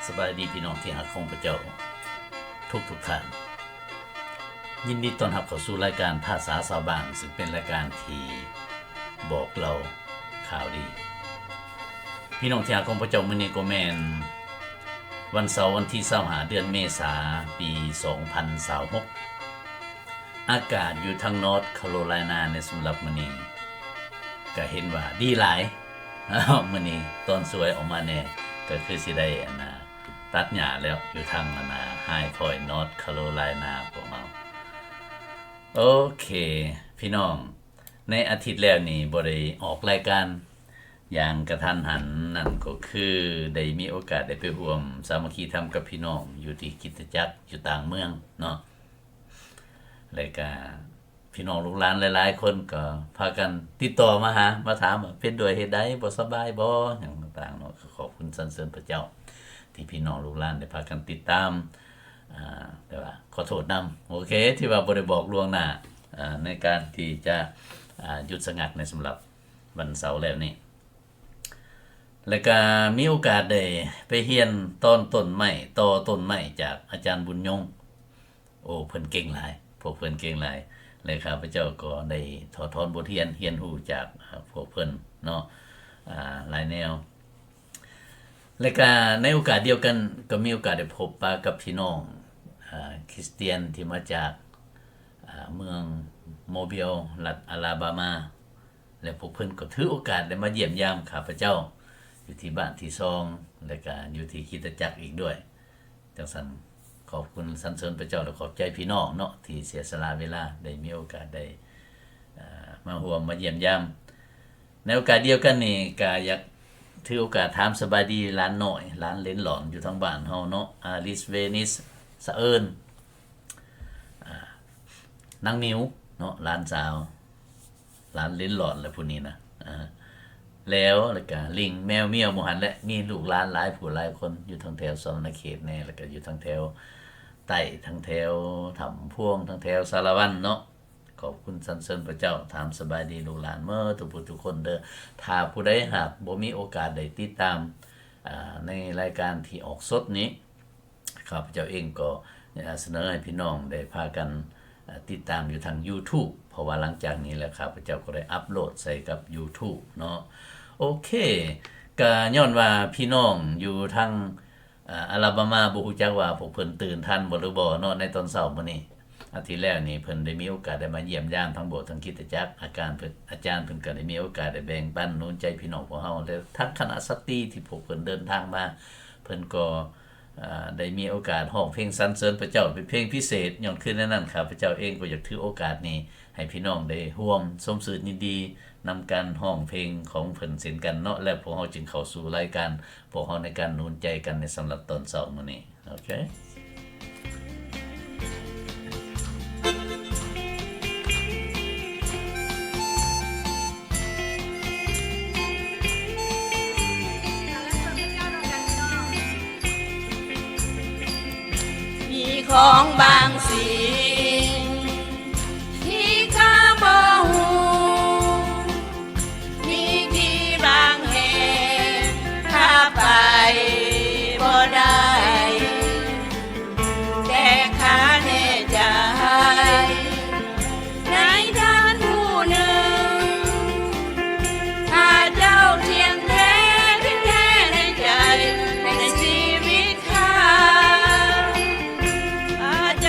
ສະບາຍດີພີ່ນ້ອງທີ່ຮັກຂອງພະເຈົ້າທຸກໆທ່ານ. ຍິນດີຕ້ອນຮັບເຂົ້າສູ່ລາຍການພາສາຊາວບ້ານ, ຊຶ່ງເປັນລາຍການທີ່ບອກເລົ່າຂ່າວດີ. ພີ່ນ້ອງທີ່ຮັກຂອງພະເຈົ້າ, ມື້ນີ້ກໍແມ່ນວັນເສົາ ວັນທີຊາວຫ້າ ເດືອນເມສາ ປີສອງພັນຊາວຫົກ. ອາກາດຢູ່ທາງ North Carolina ໃນສຳລັບມື້ນີ້ ກະເຫັນວ່າດີຫຼາຍ. ມື້ນີ້ຕອນສວຍອອກມາແດ່ ກະຄືຊິໄດ້ ອັນນ່າ ຕັດຫຍ້າແລ້ວ ຢູ່ທາງ ອັນນ່າ High Point North Carolina ພວກເຮົາ. ໂອເຄ ພີ່ນ້ອງ, ໃນອາທິດແລ້ວນີ້ບໍ່ໄດ້ອອກລາຍການຢ່າງກະທັນຫັນ, ນັ້ນກໍຄືໄດ້ມີໂອກາດໄດ້ໄປຮ່ວມສາມັກຄີທຳກັບພີ່ນ້ອງຢູ່ທີ່ຄຣິສຕະຈັກຢູ່ຕ່າງເມືອງເນາະ. ແລະກະ ພີ່ນ້ອງລູກຫຼານຫຼາຍໆຄົນກໍພາກັນຕິດຕໍ່ມາຫາ ມາຖາມວ່າເປັນດ້ວຍເຫດໃດ ບໍ່ສະບາຍບໍ່ ຫຍັງຕ່າງໆເນາະ. ກໍຂອບຄຸນສັນເສີນພະເຈົ້າ ທີ່ພີ່ນ້ອງລູກຫຼານໄດ້ພາກັນຕິດຕາມ ອາ ແຕ່ວ່າຂໍໂທດນຳ ໂອເຄ ທີ່ວ່າບໍ່ໄດ້ບອກລ່ວງໜ້າ ອາ ໃນການທີ່ຈະ ອາ ຢຸດສະງັກໃນສຳລັບວັນເສົາແລ້ວນີ້. ແລະກະມີໂອກາດໄດ້ໄປຮຽນຕອນຕົ້ນໄມ້ ຕໍ່ຕົ້ນໄມ້ຈາກອາຈານບຸນຍົງ. ໂອ້ ເພິ່ນເກັ່ງຫຼາຍ, ພວກເພິ່ນເກັ່ງຫຼາຍ ແລະ ຂ້າພະເຈົ້າກໍໄດ້ຖອດຖອນບົດຮຽນ ຮຽນຮູ້ຈາກ ອາ ພວກເພິ່ນເນາະ ອາ ຫຼາຍແນວ. ແລະກະໃນໂອກາດດຽວກັນ ກໍມີໂອກາດໄດ້ພົບປະກັບພີ່ນ້ອງ ອາ ຄຣິສຕຽນທີ່ມາຈາກ ອາ ເມືອງໂມບິລ ລັດອາລາບາມາ ແລະ ພວກເພິ່ນກໍຖືໂອກາດໄດ້ມາຢ້ຽມຢາມຂ້າພະເຈົ້າ ຢູ່ທີ່ບ້ານທີ່ສອງ ແລະກະຢູ່ທີ່ຄຣິສຕະຈັກອີກດ້ວຍ. ຈັ່ງຊັ້ນ ຂອບຄຸນສັນເສີນພະເຈົ້າ ແລະ ຂອບໃຈພີ່ນ້ອງເນາະ ທີ່ເສຍສະຫຼະເວລາ ໄດ້ມີໂອກາດໄດ້ ເອີ ມາຮ່ວມມາຢ້ຽມຢາມ. ໃນໂອກາດດຽວກັນນີ້ ກະຢາກຖືໂອກາດຖາມສະບາຍດີຫຼານນ້ອຍ ຫຼານເຫຼັນຫຼອນຢູ່ທາງບ້ານເຮົາເນາະ ອາລິສ ເວນິສ ສະເອີນ ອາ ນາງມິວເນາະ ຫຼານສາວ ຫຼານເຫຼັນຫຼອນແຫຼະຜູ້ນີ້ນະ ອາ ແລ້ວ ແລ້ວກະລິງ ແມວ ມຽວ ໝູ່ຫັ້ນແຫຼະ. ມີລູກຫຼານຫຼາຍຜູ້ຫຼາຍຄົນ ຢູ່ທາງແຖວສະຫວັນນະເຂດແດ່ ແລ້ວກະຢູ່ທາງແຖວໃຕ້ ທາງແຖວຖ້ຳພວງ ທາງແຖວສາລະວັນເນາະ. ຂອບຄຸນສັນເສີນພະເຈົ້າ ຖາມສະບາຍດີລູກຫຼານເໝິດທຸກຜູ້ທຸກຄົນເດີ. ຖ້າຜູ້ໃດຫາກບໍ່ມີໂອກາດໄດ້ຕິດຕາມ ອາ ໃນລາຍການທີ່ອອກສົດນີ້ ຂ້າພະເຈົ້າເອງກໍ ອາ ສະເໜີໃຫ້ພີ່ນ້ອງໄດ້ພາກັນ ອາ ຕິດຕາມຢູ່ທາງ YouTube ເພາະວ່າຫຼັງຈາກນີ້ແລ້ວ ຂ້າພະເຈົ້າກໍໄດ້ອັບໂຫຼດໃສ່ກັບ YouTube ເນາະ. ໂອເຄ ກະຍ້ອນວ່າພີ່ນ້ອງຢູ່ທາງ ອາ ອາລາບາມາ ບໍ່ຮູ້ຈັກວ່າພວກເພິ່ນຕື່ນທັນບໍ່ ຫຼືບໍ່ເນາະ ໃນຕອນເຊົ້າມື້ນີ້. ອາທິດແລ້ວນີ້ ເພິ່ນໄດ້ມີໂອກາດໄດ້ມາຢ້ຽມຢາມທາງໂບດ ທາງຄຣິສຕະຈັກ ອາການເພິ່ນ ອາຈານເພິ່ນກໍໄດ້ມີໂອກາດໄດ້ແບ່ງປັນໜູນໃຈພີ່ນ້ອງພວກເຮົາ ແລະ ທັງຄະນະສະຕຣີທີ່ພວກເພິ່ນເດີນທາງມາ ເພິ່ນກໍ ອາ ໄດ້ມີໂອກາດຮ້ອງເພງສັນເສີນພະເຈົ້າເປັນເພງພິເສດ. ຍ້ອນຄືແນວນັ້ນ ຂ້າພະເຈົ້າເອງກໍຢາກຖືໂອກາດນີ້ໃຫ້ພີ່ນ້ອງໄດ້ຮ່ວມຊົມຊື່ນຍິນດີນຳການຮ້ອງເພງຂອງເພິ່ນເຊັ່ນກັນເນາະ ແລະ ພວກເຮົາຈຶ່ງເຂົ້າສູ່ລາຍການພວກເຮົາໃນການໜູນໃຈກັນໃນສຳລັບຕອນເຊົ້າມື້ນີ້. ໂອເຄ. ມີຂອງບາງສິ່ງທີ່ຂ້າບໍ່ຮູ້ ມີທີ່ບາງແຫ່ງຂ້າໄປບໍ່ໄດ້ ແຕ່ຂ້າແນ່ໃຈ ໃນທ່ານຜູ້ໜຶ່ງ ຂ້າເຈົ້າທ່ຽງແທ້ ທ່ຽງແທ້ໃນໃຈ ໃນຊີວິດຂ້າ ອາຈ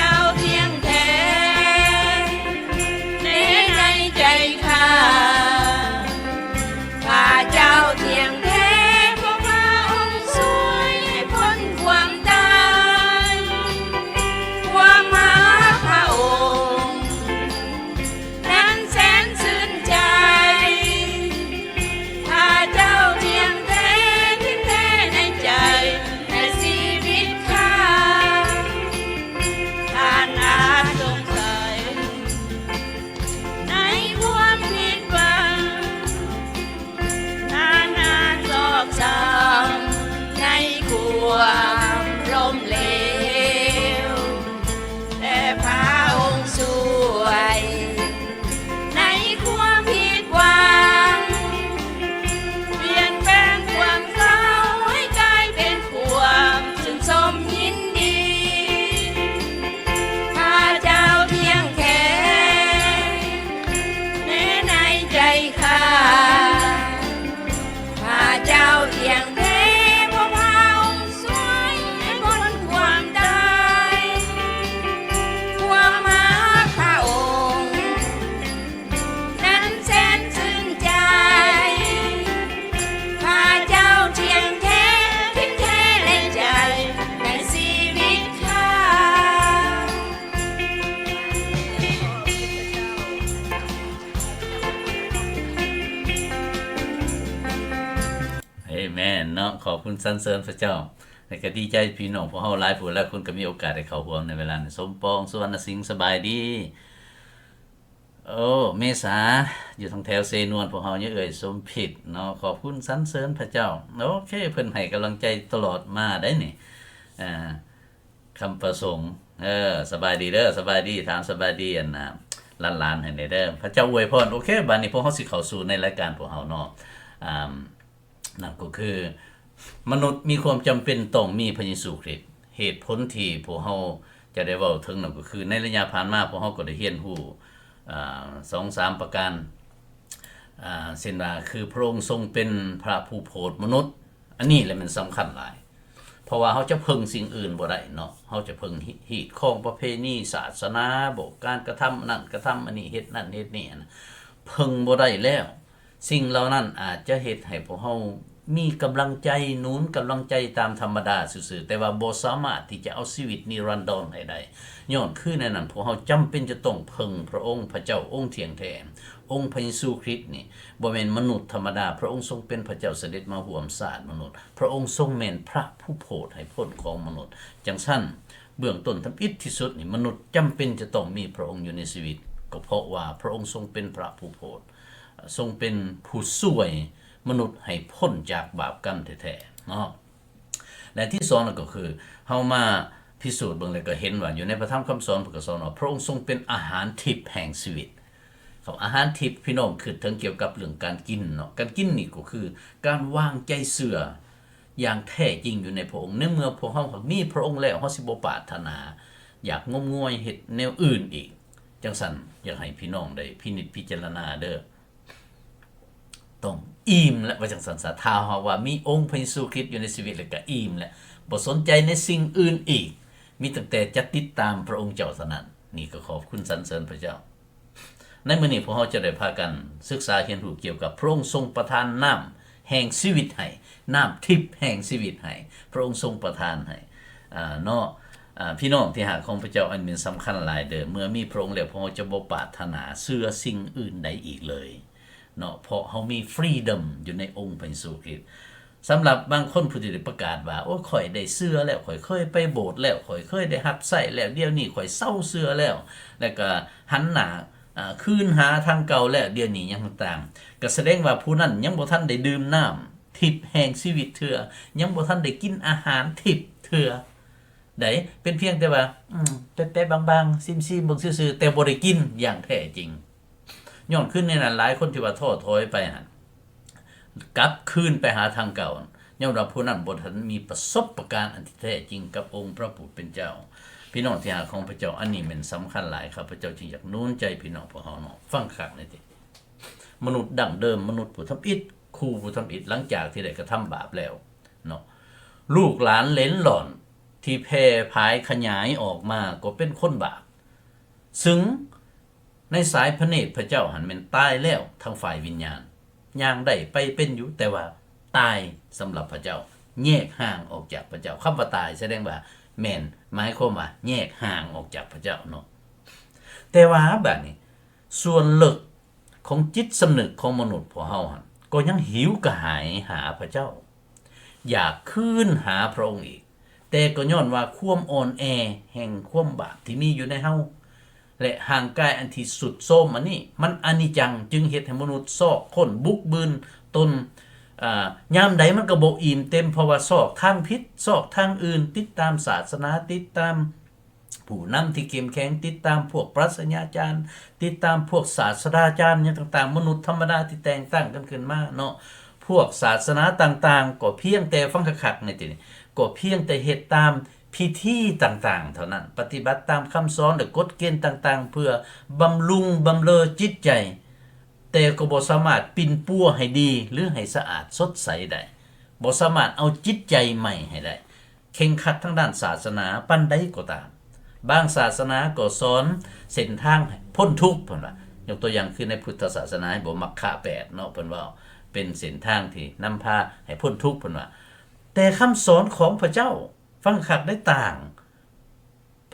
ຂ້າ ພະເຈົ້າທ່ຽງແທ້ ຜູ້ພາອົງຊ່ວຍໃຫ້ພົ້ນຄວາມຕາຍ ຄວາມຮັກພະອົງ ນັ້ນແສນຊື່ນໃຈ ພະເຈົ້າທ່ຽງແທ້ ທ່ຽງແທ້ໃນໃຈ ໃນຊີວິດຂ້າ. ເອແມນເນາະ ຂອບຄຸນສັນເສີນພະເຈົ້າ ແລະ ກະດີໃຈພີ່ນ້ອງພວກເຮົາຫຼາຍຜູ້ຫຼາຍຄົນກະມີໂອກາດໄດ້ເຂົ້າຮ່ວມໃນເວລານີ້ ສົມປອງ ສຸວັນນະສິງ ສະບາຍດີ. ໂອ້ ເມສາ ຢູ່ທາງແຖວເຊນວນ ພວກເຮົາຍັງເອີ່ຍສົມພິດເນາະ ຂອບຄຸນສັນເສີນພະເຈົ້າ. ໂອເຄ ເພິ່ນໃຫ້ກຳລັງໃຈຕະຫຼອດມາໄດ໋ນີ້ ອ່າ ຄຳປະສົງ ເອີ ສະບາຍດີເດີ ສະບາຍດີ ຖາມສະບາຍດີ ອັນນ່າ ຫຼານໆ ໃຫ້ແດ່ເດີ ພະເຈົ້າອວຍພອນ. ໂອເຄ ບາດນີ້ພວກເຮົາຊິເຂົ້າສູ່ໃນລາຍການພວກເຮົາເນາະ ອ່າ ນັ້ນກໍຄື ມະນຸດມີຄວາມຈຳເປັນຕ້ອງມີພະເຢຊູຄຣິດ. ເຫດຜົນທີ່ພວກເຮົາຈະໄດ້ເວົ້າເຖິງນັ້ນກໍຄື ໃນໄລຍະຜ່ານມາພວກເຮົາກໍໄດ້ຮຽນຮູ້ ອ່າ ສອງສາມປະການ ອ່າ ເຊັ່ນວ່າ ຄືພະອົງຊົງເປັນພະຜູ້ໂຜດມະນຸດ ອັນນີ້ແຫຼະແມ່ນສຳຄັນຫຼາຍ ເພາະວ່າເຮົາຈະເພິ່ງສິ່ງອື່ນບໍ່ໄດ້ເນາະ ເຮົາຈະເພິ່ງຮີດຄອງປະເພນີ ສາສະໜາ ບອກການກະທຳ ອັນນັ້ນກະທຳ ອັນນີ້ເຮັດນັ້ນເຮັດນີ້ ເພິ່ງບໍ່ໄດ້ແລ້ວ. ສິ່ງເຫຼົ່ານັ້ນອາດຈະເຮັດໃຫ້ພວກເຮົາມີກຳລັງໃຈ ໜູນກຳລັງໃຈຕາມທຳມະດາຊື່ໆ ແຕ່ວ່າບໍ່ສາມາດທີ່ຈະເອົາຊີວິດນິລັນດອນໃຫ້ໄດ້ ຍ້ອນຄືໃນນັ້ນພວກເຮົາຈຳເປັນຈະຕ້ອງເພິ່ງພະອົງພະເຈົ້າອົງທ່ຽງແທ້ ອົງພະເຢຊູຄຣິດນີ້ ບໍ່ແມ່ນມະນຸດທຳມະດາ ພະອົງຊົງເປັນພະເຈົ້າສະເດັດມາຮ່ວມຊາດມະນຸດ ພະອົງຊົງແມ່ນພະຜູ້ໂຜດໃຫ້ພົ້ນຂອງມະນຸດ. ຈັ່ງຊັ້ນ ເບື້ອງຕົ້ນທຳອິດທີ່ສຸດນີ້ ມະນຸດຈຳເປັນຈະຕ້ອງມີພະອົງຢູ່ໃນຊີວິດ ກໍເພາະວ່າພະອົງຊົງເປັນພະຜູ້ໂຜດ ຊົງເປັນຜູ້ຊ່ວຍມະນຸດໃຫ້ພົ້ນຈາກບາບກຳແທ້ໆເນາະ. ແລະ ທີ່ສອງນັ້ນກໍຄື ເຮົາມາພິສູດເບິ່ງແລ້ວກໍເຫັນວ່າ ຢູ່ໃນພະທຳຄຳສອນເພິ່ນກໍສອນວ່າ ພະອົງຊົງເປັນອາຫານທິບແຫ່ງຊີວິດ. ຄຳ ອາຫານທິບ ພີ່ນ້ອງຄິດເຖິງກ່ຽວກັບເລື່ອງການກິນເນາະ ການກິນນີ້ກໍຄືການວາງໃຈເຊື່ອຢ່າງແທ້ຈິງຢູ່ໃນພະອົງ. ໃນເມື່ອພວກເຮົາມີພະອົງແລ້ວ ເຮົາຊິບໍ່ປາດຖະໜາຢາກງົມງວາຍເຮັດແນວອື່ນອີກ. ຈັ່ງຊັ້ນ ຢາກໃຫ້ພີ່ນ້ອງໄດ້ພິນິດພິຈາລະນາເດີ້ ຕ້ອງອີ່ມແລະ ວ່າຈັ່ງຊັ້ນຊະ. ຖ້າຫາກວ່າມີອົງພະເຢຊູຄຣິດຢູ່ໃນຊີວິດແລ້ວກະອີ່ມແລະ ບໍ່ສົນໃຈໃນສິ່ງອື່ນອີກ ມີຕັ້ງແຕ່ຈະຕິດຕາມພະອົງເຈົ້າເທົ່ານັ້ນ. ນີ້ກໍຂອບຄຸນສັນເສີນພະເຈົ້າ. ໃນມື້ນີ້ພວກເຮົາຈະໄດ້ພາກັນສຶກສາຮຽນຮູ້ກ່ຽວກັບ ພະອົງຊົງປະທານນ້ຳແຫ່ງຊີວິດໃຫ້ ນ້ຳທິບແຫ່ງຊີວິດໃຫ້ ພະອົງຊົງປະທານໃຫ້ ອ່າ ເນາະ. ອ່າ ພີ່ນ້ອງທີ່ຮັກຂອງພະເຈົ້າ ອັນແມ່ນສຳຄັນຫຼາຍເດີ້ ເມື່ອມີພະອົງແລ້ວ ພວກເຮົາຈະບໍ່ປາດຖະໜາເຊື່ອສິ່ງອື່ນໃດອີກເລີຍເນາະ ເພາະເຮົາມີຟຣີດອມຢູ່ໃນອົງພະເຢຊູຄຣິດ. ສຳລັບບາງຄົນຜູ້ທີ່ໄດ້ປະກາດວ່າ ໂອ້ ຂ້ອຍໄດ້ເຊື່ອແລ້ວ ຂ້ອຍເຄີຍໄປໂບດແລ້ວ ຂ້ອຍເຄີຍໄດ້ຮັບໃຊ້ແລ້ວ ດຽວນີ້ຂ້ອຍເຊົາເຊື່ອແລ້ວ ແລ້ວກະຫັນໜ້າ ອ່າ ຄືນຫາທາງເກົ່າແລ້ວ ດຽວນີ້ຫຍັງຕ່າງໆ ກະສະແດງວ່າຜູ້ນັ້ນຍັງບໍ່ທັນໄດ້ດື່ມນ້ຳທິບແຫ່ງຊີວິດເທື່ອ ຍັງບໍ່ທັນໄດ້ກິນອາຫານທິບເທື່ອໃດ໋ ເປັນພຽງແຕ່ວ່າ ອືມ ແປະໆບາງໆ ຊີມໆເບິ່ງຊື່ໆ ແຕ່ບໍ່ໄດ້ກິນຢ່າງແທ້ຈິງ. ຍ້ອນຄືໃນນັ້ນຫຼາຍຄົນທີ່ວ່າທໍ້ຖອຍໄປຫັ້ນ ກັບຄືນໄປຫາທາງເກົ່າ ຍ້ອນວ່າຜູ້ນັ້ນບໍ່ທັນມີປະສົບປະການອັນທີ່ແທ້ຈິງກັບອົງພະຜູ້ເປັນເຈົ້າ. ພີ່ນ້ອງທີ່ຮັກຂອງພະເຈົ້າ ອັນນີ້ແມ່ນສຳຄັນຫຼາຍ ຂ້າພະເຈົ້າຈຶ່ງຢາກໜູນໃຈພີ່ນ້ອງພວກເຮົາເນາະ. ຟັງຄັກແນ່ຕິ ມະນຸດດັ້ງເດີມ ມະນຸດຜູ້ທຳອິດ ຄູ່ຜູ້ທຳອິດ ຫຼັງຈາກທີ່ໄດ້ກະທຳບາບແລ້ວເນາະ ລູກຫຼານເຫຼັນຫຼອນທີ່ແຜ່ຜາຍຂະຫຍາຍອອກມາກໍເປັນຄົນບາບ ຊຶ່ງ ໃນສາຍພະເນດພະເຈົ້າຫັ້ນແມ່ນຕາຍແລ້ວທາງຝ່າຍວິນຍານ ຍ່າງໄດ້ໄປເປັນຢູ່ ແຕ່ວ່າຕາຍສຳລັບພະເຈົ້າ ແຍກຫ່າງອອກຈາກພະເຈົ້າ. ຄຳວ່າຕາຍສະແດງວ່າແມ່ນ ໝາຍຄວາມວ່າແຍກຫ່າງອອກຈາກພະເຈົ້າເນາະ. ແຕ່ວ່າບາດນີ້ ສ່ວນເລິກຂອງຈິດສຳນຶກຂອງມະນຸດພວກເຮົາຫັ້ນ ກໍຍັງຫິວກະຫາຍຫາພະເຈົ້າ ຢາກຄືນຫາພະອົງອີກ. ແຕ່ກໍຍ້ອນວ່າຄວາມອ່ອນແອແຫ່ງຄວາມບາບທີ່ມີຢູ່ໃນເຮົາ ແລະ ຮ່າງກາຍອັນທີ່ຊຸດໂຊມອັນນີ້ ມັນອະນິດຈັງ ຈຶ່ງເຮັດໃຫ້ມະນຸດຊອກຄົ້ນບຸກບືນຕົນ ອາ ຍາມໃດມັນກໍບໍ່ອີ່ມເຕັມ ເພາະວ່າຊອກທາງຜິດ ຊອກທາງອື່ນ ຕິດຕາມສາສະໜາ ຕິດຕາມຜູ້ນຳທີ່ເຂັ້ມແຂງ ຕິດຕາມພວກປະຊະຍາຈານ ຕິດຕາມພວກສາສະດາຈານຫຍັງຕ່າງໆ ມະນຸດທຳມະດາທີ່ແຕ່ງຕັ້ງກັນຂຶ້ນມາເນາະ. ພວກສາສະໜາຕ່າງໆ ກໍພຽງແຕ່ ຟັງຄັກໆ ໃນທີ່ນີ້ ກໍພຽງແຕ່ເຮັດຕາມພິທີຕ່າງໆເທົ່ານັ້ນ ປະຕິບັດຕາມຄຳສອນ ແລະ ກົດເກນຕ່າງໆ ເພື່ອບຳລຸງບຳເລີຈິດໃຈ ແຕ່ກໍບໍ່ສາມາດປິ່ນປົວໃຫ້ດີ ຫຼື ໃຫ້ສະອາດສົດໃສໄດ້, ບໍ່ສາມາດເອົາຈິດໃຈໃໝ່ໃຫ້ໄດ້. ເຄັ່ງຄັດທາງດ້ານສາສະໜາປານໃດກໍຕາມ, ບາງສາສະໜາກໍສອນເສັ້ນທາງໃຫ້ພົ້ນທຸກ, ເພິ່ນວ່າ, ຍົກຕົວຢ່າງຄືໃນພຸດທະສາສະໜາ ໃຫ້ບໍ່ມັກຄະແປດເນາະ, ເພິ່ນເວົ້າເປັນເສັ້ນທາງທີ່ນຳພາໃຫ້ພົ້ນທຸກ, ເພິ່ນວ່າ. ແຕ່ຄຳສອນຂອງພະເຈົ້າ, ຟັງຄັກໄດ້ຕ່າງ,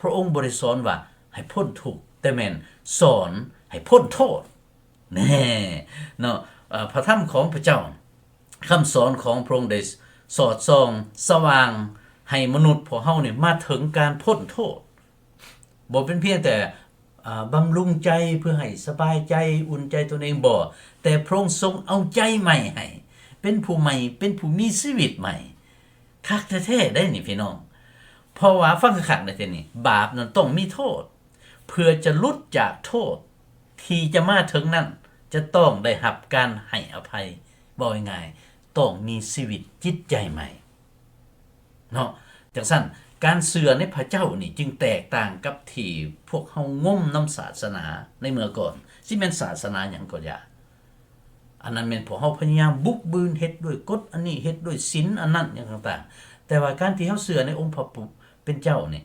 ພະອົງບໍ່ໄດ້ສອນວ່າໃຫ້ພົ້ນທຸກ, ແຕ່ແມ່ນສອນໃຫ້ພົ້ນໂທດ. ແນ່ເນາະ, ເອີ ພະທຳຂອງພະເຈົ້າ, ຄຳສອນຂອງພະອົງໄດ້ສອດສ່ອງສະຫວ່າງໃຫ້ມະນຸດພວກເຮົານີ້ມາເຖິງການພົ້ນໂທດ. ບໍ່ເປັນພຽງແຕ່ ອາ ບຳລຸງໃຈເພື່ອໃຫ້ສະບາຍໃຈ, ອຸ່ນໃຈຕົນເອງ, ບໍ່, ແຕ່ພະອົງຊົງເອົາໃຈໃໝ່ໃຫ້, ເປັນຜູ້ໃໝ່, ເປັນຜູ້ມີຊີວິດໃໝ່. ຄັກແທ້ໆ ໄດ໋ນີ້ພີ່ນ້ອງ. ເພາະວ່າ ຟັງຄັກໆ ໃນທີ່ນີ້, ບາບນັ້ນຕ້ອງມີໂທດ. ເພື່ອຈະຫຼຸດຈາກໂທດທີ່ຈະມາເຖິງນັ້ນ, ຈະຕ້ອງໄດ້ຮັບການໃຫ້ອະໄພ. ເວົ້າງ່າຍໆ, ຕ້ອງມີຊີວິດຈິດໃຈໃໝ່ເນາະ. ຈັ່ງຊັ້ນ, ການເຊື່ອໃນພະເຈົ້ານີ້ຈຶ່ງແຕກຕ່າງກັບທີ່ພວກເຮົາງົມນຳສາສະໜາໃນເມື່ອກ່ອນ. ຊິແມ່ນສາສະໜາຫຍັງກໍຢ່າ, ອັນນັ້ນແມ່ນພວກເຮົາພະຍາຍາມບຸກບືນເຮັດດ້ວຍກົດອັນນີ້, ເຮັດດ້ວຍສິນອັນນັ້ນ ຫຍັງຕ່າງໆ. ແຕ່ວ່າການທີ່ເຮົາເຊື່ອໃນອົງພະຜູ້ເປັນເຈົ້ານີ້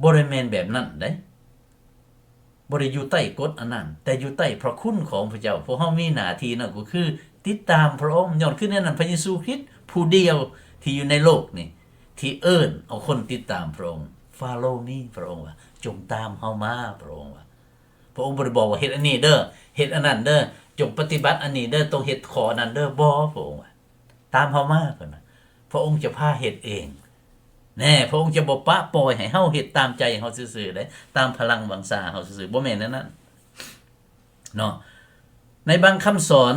ບໍ່ໄດ້ແມ່ນແບບນັ້ນເດ້. ບໍ່ໄດ້ຢູ່ໃຕ້ກົດອັນນັ້ນ, ແຕ່ຢູ່ໃຕ້ພະຄຸນຂອງພະເຈົ້າ. ພວກເຮົາມີໜ້າທີ່ນັ້ນກໍຄືຕິດຕາມພະອົງ. ຍ້ອນຄືແນວນັ້ນ ພະເຢຊູຄຣິດຜູ້ດຽວທີ່ຢູ່ໃນໂລກນີ້ ທີ່ເອີ້ນເອົາຄົນຕິດຕາມພະອົງ. Follow me, ພະອົງວ່າ, ຈົ່ງຕາມເຮົາມາ, ພະອົງວ່າ. ພະອົງບໍ່ໄດ້ບອກວ່າເຮັດອັນນີ້ເດີ້, ເຮັດອັນນັ້ນເດີ້, ຈົ່ງປະຕິບັດອັນນີ້ເດີ້, ຕ້ອງເຮັດຂໍ້ນັ້ນເດີ້, ບໍ່, ພະອົງວ່າ, ຕາມເຮົາມາ, ເພິ່ນວ່າ. ພະອົງຈະພາເຮັດເອງ. ແນ່, ພະອົງຈະບໍ່ປະປ່ອຍໃຫ້ເຮົາເຮັດຕາມໃຈເຮົາຊື່ໆເດ້, ຕາມພະລັງວັງຊາເຮົາຊື່ໆ, ບໍ່ແມ່ນແນວນັ້ນເນາະ. ໃນບາງຄຳສອນ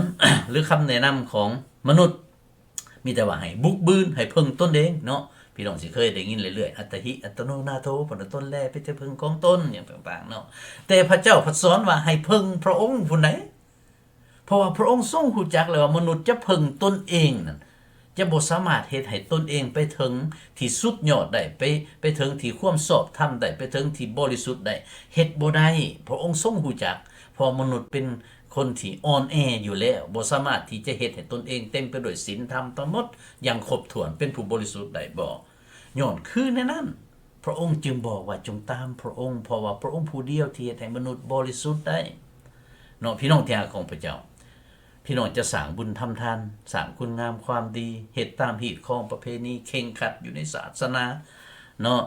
ຫຼື ຄຳແນະນຳຂອງມະນຸດ ມີແຕ່ວ່າໃຫ້ບຸກບືນ, ໃຫ້ເພິ່ງຕົນເອງເນາະ. ພີ່ນ້ອງຊິເຄີຍໄດ້ຍິນເລື້ອຍໆ, ອັດຕະຫິ ອັດຕະໂນນາໂຖ, ເພິ່ນວ່າ ຕົນແລເປັນທີ່ເພິ່ງຂອງຕົນ, ຫຍັງຕ່າງໆເນາະ. ແຕ່ພະເຈົ້າພັດສອນວ່າໃຫ້ເພິ່ງພະອົງພຸ້ນໃດ. ເພາະວ່າພະອົງຊົງຮູ້ຈັກແລ້ວວ່າມະນຸດຈະເພິ່ງຕົນເອງນັ້ນ ຈະບໍ່ສາມາດເຮັດໃຫ້ຕົນເອງໄປເຖິງທີ່ສຸດຍອດໄດ້, ໄປ, ໄປເຖິງທີ່ຄວາມຊອບທຳໄດ້, ໄປເຖິງທີ່ບໍລິສຸດໄດ້, ເຮັດບໍ່ໄດ້. ພະອົງຊົງຮູ້ຈັກ, ເພາະມະນຸດເປັນຄົນທີ່ອ່ອນແອຢູ່ແລ້ວ, ບໍ່ສາມາດທີ່ຈະເຮັດໃຫ້ຕົນເອງເຕັມໄປດ້ວຍສິນທຳທັງໝົດຢ່າງຄົບຖ້ວນ, ເປັນຜູ້ບໍລິສຸດໄດ້ບໍ່. ຍ້ອນຄືແນວນັ້ນ, ພະອົງຈຶ່ງບອກວ່າ ຈົ່ງຕາມພະອົງ, ເພາະວ່າພະອົງຜູ້ດຽວທີ່ເຮັດໃຫ້ມະນຸດບໍລິສຸດໄດ້ເນາະ. ພີ່ນ້ອງທີ່ຮັກຂອງພະເຈົ້າ, ພີ່ນ້ອງຈະສ້າງບຸນທຳທານ, ສ້າງຄຸນງາມຄວາມດີ, ເຮັດຕາມຮີດຄອງປະເພນີ, ເຄັ່ງຄັດຢູ່ໃນສາສະໜາເນາະ,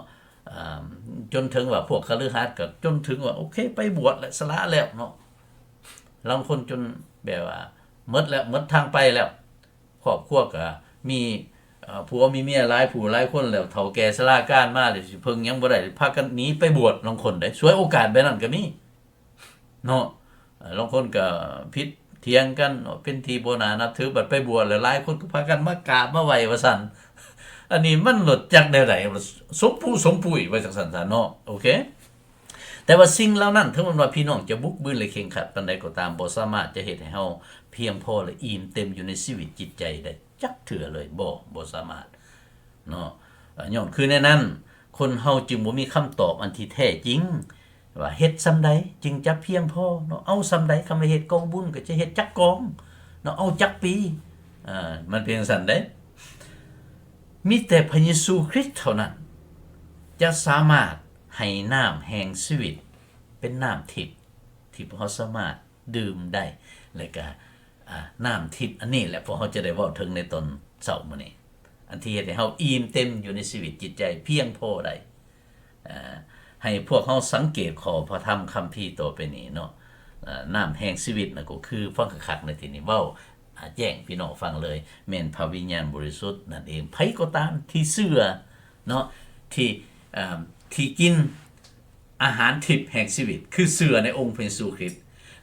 ເອີ່ມ ຈົນເຖິງວ່າພວກຄະລືຮັດກໍຈົນເຖິງວ່າ ໂອເຄ, ໄປບວດແລ້ວ, ສະຫຼະແລ້ວເນາະ. ລາງຄົນຈົນແບບວ່າໝົດແລ້ວ, ໝົດທາງໄປແລ້ວ. ຄອບຄົວກະມີ ເອີ່ ຜົວມີເມຍຫຼາຍຜູ້ຫຼາຍຄົນແລ້ວ, ເຖົ້າແກ່ຊະລາການມາແລ້ວ ຊິເພິ່ງຫຍັງບໍ່ໄດ້, ພາກັນໜີໄປບວດ. ລາງຄົນເດ້ ສວຍໂອກາດແບບນັ້ນກໍມີເນາະ. ເອີ່ ລາງຄົນກໍຜິດຖຽງກັນເນາະ, ເປັນທີ່ບໍ່ໜ້ານັບຖື, ບັດໄປບວດແລ້ວ ຫຼາຍຄົນກໍພາກັນມາກາບມາໄຫວ້ວ່າຊັ້ນ. ອັນນີ້ມັນໂລດຈັກແນວໃດ, ສົມປູສົມປຸ້ຍໄວ້ຈັ່ງຊັ້ນຊະເນາະ. ໂອເຄ. ແຕ່ວ່າສິ່ງເຫຼົ່ານັ້ນ ເຖິງແມ່ນວ່າພີ່ນ້ອງຈະບຸກບືນ ແລະ ເຄັ່ງຄັດປານໃດກໍຕາມ, ບໍ່ສາມາດຈະເຮັດໃຫ້ເຮົາພຽງພໍ ແລະ ອີ່ມເຕັມຢູ່ໃນຊີວິດຈິດໃຈໄດ້ຈັກເທື່ອເລີຍ. ບໍ່, ບໍ່ສາມາດເນາະ. ຍ້ອນຄືແນວນັ້ນ, ຄົນເຮົາຈຶ່ງບໍ່ມີຄຳຕອບອັນທີ່ແທ້ຈິງວ່າເຮັດສ່ຳໃດຈຶ່ງຈະພຽງພໍເນາະ, ເອົາສ່ຳໃດ, ຄຳວ່າເຮັດກອງບຸນກໍຈະເຮັດຈັກກອງເນາະ, ເອົາຈັກປີ, ມັນເປັນຈັ່ງຊັ້ນເດ້. ມີແຕ່ພະເຢຊູຄຣິດເທົ່ານັ້ນ ຈະສາມາດ ໃຫ້ນ້ຳແຫ່ງຊີວິດເປັນນ້ຳທິບທີ່ພວກເຮົາສາມາດດື່ມໄດ້ ແລະກະ ອາ ນ້ຳທິບອັນນີ້ແຫຼະ ພວກເຮົາຈະໄດ້ເວົ້າເຖິງໃນຕອນເຊົ້າມື້ນີ້ ອັນທີ່ເຮັດໃຫ້ເຮົາອີ່ມເຕັມຢູ່ໃນຊີວິດຈິດໃຈພຽງພໍໄດ້. ອາ ໃຫ້ພວກເຮົາສັງເກດຂໍ້ພະທຳຄຳພີຕໍ່ໄປນີ້ເນາະ. ອາ ນ້ຳແຫ່ງຊີວິດນັ້ນກໍຄື ຟັງຄັກໆໃນທີ່ນີ້ເວົ້າ ອາ ແຈ້ງພີ່ນ້ອງຟັງເລີຍ ແມ່ນພະວິນຍານບໍລິສຸດນັ້ນເອງ. ໃຜກໍຕາມທີ່ເຊື່ອເນາະ ທີ່ ເອີ່ມ ທີ່ກິນອາຫານທິບແຫ່ງຊີວິດ ຄືເຊື່ອໃນອົງພະເຢຊູຄຣິດ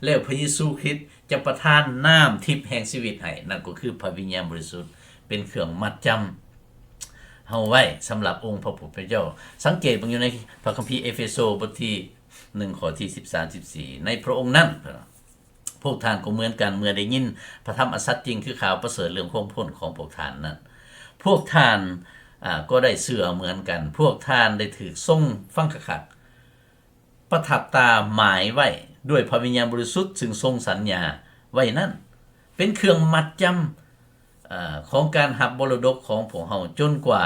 ແລ້ວພະເຢຊູຄຣິດຈະປະທານນ້ຳທິບແຫ່ງຊີວິດໃຫ້ ນັ້ນກໍຄືພະວິນຍານບໍລິສຸດ ເປັນເຄື່ອງມັດຈຳເຮົາໄວ້ສຳລັບອົງພະຜູ້ເປັນເຈົ້າ. ສັງເກດເບິ່ງຢູ່ໃນພະຄຳພີເອເຟໂຊບົດທີໜຶ່ງ ຂໍ້ທີສິບສາມ ສິບສີ່ ໃນພະອົງນັ້ນ ພວກທ່ານກໍເໝືອນກັນ ເມື່ອໄດ້ຍິນພະທຳອັນສັດຈິງ ຄືຂ່າວປະເສີດເລື່ອງຄວາມພົ້ນຂອງພວກທ່ານນັ້ນ ພວກທ່ານ ອາ ກໍໄດ້ເຊື່ອເໝືອນກັນ. ພວກທ່ານໄດ້ຖືກຊົງ ຟັງຄັກໆ ປະທັບຕາໝາຍໄວ້ດ້ວຍພະວິນຍານບໍລິສຸດ ຊຶ່ງຊົງສັນຍາ ໄວ້ນັ້ນ ເປັນເຄື່ອງມັດຈຳ ເອີ ຂອງການຮັບມໍລະດົກຂອງພວກເຮົາ ຈົນກວ່າ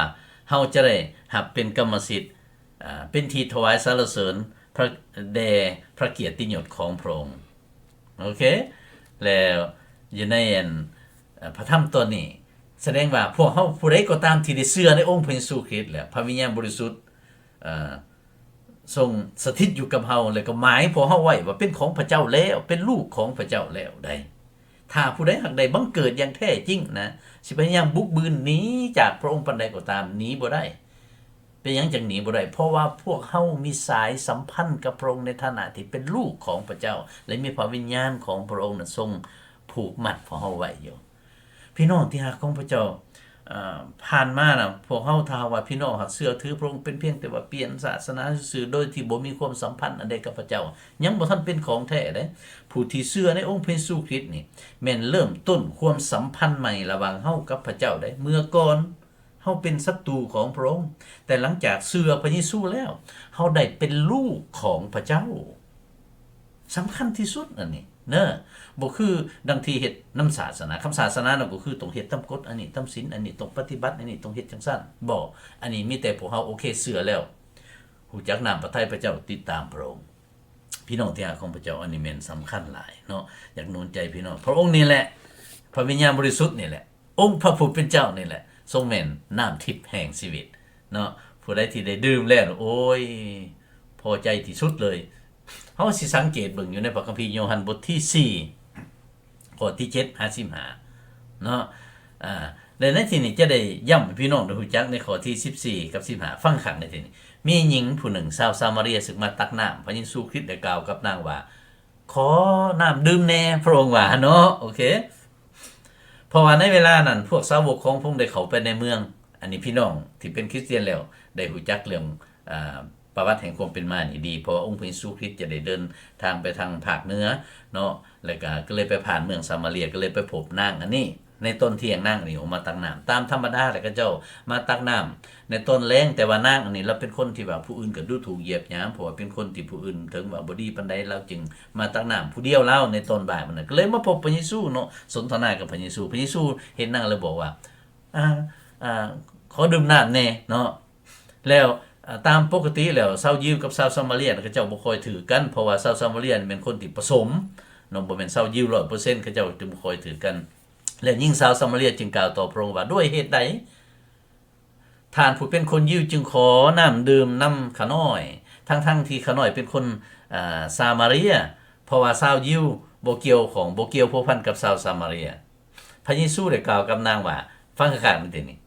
ເຮົາຈະໄດ້ຮັບເປັນກຳມະສິດ ເປັນທີ່ຖວາຍສັນລະເສີນພະ ແດ່ພະກຽດຕິຍົດຂອງພະອົງ. ໂອເຄ ແລ້ວຢູ່ໃນອັນ ເອີ ພະທຳຕອນນີ້ ສະແດງວ່າພວກເຮົາຜູ້ໃດກໍຕາມທີ່ໄດ້ເຊື່ອໃນອົງພະເຢຊູຄຣິດແລ້ວ ພະວິນຍານບໍລິສຸດ ເອີ ຊົງສະຖິດຢູ່ກັບເຮົາ ແລ້ວກໍໝາຍພວກເຮົາໄວ້ວ່າເປັນຂອງພະເຈົ້າແລ້ວ ເປັນລູກຂອງພະເຈົ້າແລ້ວໃດ໋. ຖ້າຜູ້ໃດຫາກໄດ້ບັງເກີດຢ່າງແທ້ຈິງນະ ຊິພະຍາຍາມບຸກບືນໜີຈາກພະອົງປານໃດກໍຕາມ ໜີບໍ່ໄດ້. ເປັນຫຍັງຈັ່ງໜີບໍ່ໄດ້? ເພາະວ່າພວກເຮົາມີສາຍສຳພັນກັບພະອົງໃນຖານະທີ່ເປັນລູກຂອງພະເຈົ້າ ແລະ ມີພະວິນຍານຂອງພະອົງນັ້ນຊົງຜູກມັດພວກເຮົາໄວ້ຢູ່. ພີ່ນ້ອງທີ່ຮັກຂອງພະເຈົ້າ, ເອີ ຜ່ານມານະ ພວກເຮົາ ຖ້າຫາກວ່າພີ່ນ້ອງຫາກເຊື່ອຖືພະອົງ ເປັນພຽງແຕ່ວ່າປ່ຽນສາສະໜາຊື່ໆ ໂດຍທີ່ບໍ່ມີຄວາມສຳພັນອັນໃດກັບພະເຈົ້າ, ຍັງບໍ່ທັນເປັນຂອງແທ້ເດ້. ຜູ້ທີ່ເຊື່ອໃນອົງພະເຢຊູຄຣິດນີ້ ແມ່ນເລີ່ມຕົ້ນຄວາມສຳພັນໃໝ່ລະຫວ່າງເຮົາກັບພະເຈົ້າເດ້. ເມື່ອກ່ອນ ເຮົາເປັນສັດຕູຂອງພະອົງ, ແຕ່ຫຼັງຈາກເຊື່ອພະເຢຊູແລ້ວ ເຮົາໄດ້ເປັນລູກຂອງພະເຈົ້າ. ສຳຄັນທີ່ສຸດອັນນີ້ເນີ ບໍ່ຄືດັ່ງທີ່ເຮັດນຳສາສະໜາ. ຄຳສາສະໜານັ້ນກໍຄືຕ້ອງເຮັດຕາມກົດອັນນີ້ ຕາມສິນອັນນີ້ ຕ້ອງປະຕິບັດອັນນີ້ ຕ້ອງເຮັດຈັ່ງຊັ້ນ. ບໍ່, ອັນນີ້ມີແຕ່ພວກເຮົາ ໂອເຄ ເຊື່ອແລ້ວ ຮູ້ຈັກນ້ຳພະໄທພະເຈົ້າ ຕິດຕາມພະອົງ. ພີ່ນ້ອງທີ່ຮັກຂອງພະເຈົ້າ, ອັນນີ້ແມ່ນສຳຄັນຫຼາຍເນາະ. ຢາກໜູນໃຈພີ່ນ້ອງ, ພະອົງນີ້ແຫຼະ, ພະວິນຍານບໍລິສຸດນີ້ແຫຼະ, ອົງພະຜູ້ເປັນເຈົ້ານີ້ແຫຼະ ຊົງແມ່ນນ້ຳທິບແຫ່ງຊີວິດເນາະ. ຜູ້ໃດທີ່ໄດ້ດື່ມແລ້ວ ໂອ້ຍ ພໍໃຈທີ່ສຸດເລີຍ. ເຮົາຊິສັງເກດເບິ່ງຢູ່ໃນພະຄຳພີໂຍຮັນບົດທີສີ່ ຂໍ້ທີເຈັດຫາສິບຫ້າເນາະ. ອາ ແລະ ໃນທີ່ນີ້ຈະໄດ້ຢ້ຳໃຫ້ພີ່ນ້ອງໄດ້ຮູ້ຈັກໃນຂໍ້ທີສິບສີ່ກັບສິບຫ້າ. ຟັງຄັກໃນທີ່ນີ້, ມີຍິງຜູ້ໜຶ່ງຊາວຊາມາເຣຍ ຊຶ່ງມາຕັກນ້ຳ. ພະເຢຊູຄຣິດໄດ້ກ່າວກັບນາງວ່າ, ຂໍນ້ຳດື່ມແດ່, ພະອົງວ່າເນາະ. ໂອເຄ ເພາະວ່າໃນເວລານັ້ນ ພວກສາວົກຂອງພະອົງໄດ້ເຂົ້າໄປໃນເມືອງ. ອັນນີ້ພີ່ນ້ອງທີ່ເປັນຄຣິສຕຽນແລ້ວໄດ້ຮູ້ຈັກເລື່ອງ ອາ ປະຫວັດແຫ່ງຄວາມເປັນມານີ້ດີ, ເພາະວ່າອົງພະເຢຊູຄຣິດຈະໄດ້ເດີນທາງໄປທາງພາກເໜືອເນາະ, ແລ້ວກະ ກໍເລີຍໄປຜ່ານເມືອງສາມາເຣຍ, ກໍເລີຍໄປພົບນາງອັນນີ້ໃນຕອນທ່ຽງ. ນາງນີ້ອອກມາຕັກນ້ຳຕາມທຳມະດາ, ແລ້ວເຂົາເຈົ້າມາຕັກນ້ຳໃນຕອນແລງ. ແຕ່ວ່ານາງອັນນີ້ລາວເປັນຄົນທີ່ວ່າຜູ້ອື່ນກໍດູຖູກຢຽບຫຍາມ, ເພາະວ່າເປັນຄົນທີ່ຜູ້ອື່ນເຖິງວ່າບໍ່ດີປານໃດ, ລາວຈຶ່ງມາຕັກນ້ຳຜູ້ດຽວລາວໃນຕອນບ່າຍ. ມັນນະ ກໍເລີຍມາພົບພະເຢຊູເນາະ, ສົນທະນາກັບພະເຢຊູ. ພະເຢຊູເຫັນນາງແລ້ວບອກວ່າ, ອາ ອາ ຂໍດື່ມນ້ຳແດ່ເນາະ. ແລ້ວ ອາ ຕາມປົກກະຕິແລ້ວ ຊາວຢິວກັບຊາວຊາມາເຣຍ ເຂົາເຈົ້າບໍ່ຄ່ອຍຖືກກັນ, ເພາະວ່າຊາວຊາມາເຣຍນີ້ແມ່ນຄົນທີ່ປະສົມເນາະ, ບໍ່ແມ່ນຊາວຢິວຮ້ອຍເປີເຊັນ, ເຂົາເຈົ້າຈຶ່ງບໍ່ຄ່ອຍຖືກກັນ. ແລ້ວຍິງຊາວຊາມາເຣຍຈຶ່ງກ່າວຕໍ່ພະອົງວ່າ, ດ້ວຍເຫດໃດທ່ານຜູ້ເປັນຄົນຢິວຈຶ່ງຂໍນ້ຳດື່ມນຳຂ້ານ້ອຍ, ທັງໆທີ່ຂ້ານ້ອຍເປັນຄົນ ອາ ຊາມາເຣຍ? ເພາະວ່າຊາວຢິວບໍ່ກ່ຽວຂ້ອງ, ບໍ່ກ່ຽວພົວພັນກັບຊາວຊາມາເຣຍ. ພະເຢຊູໄດ້ກ່າວກັບນາງວ່າ, ຟັງຄັກໆໃນທີ່ນີ້,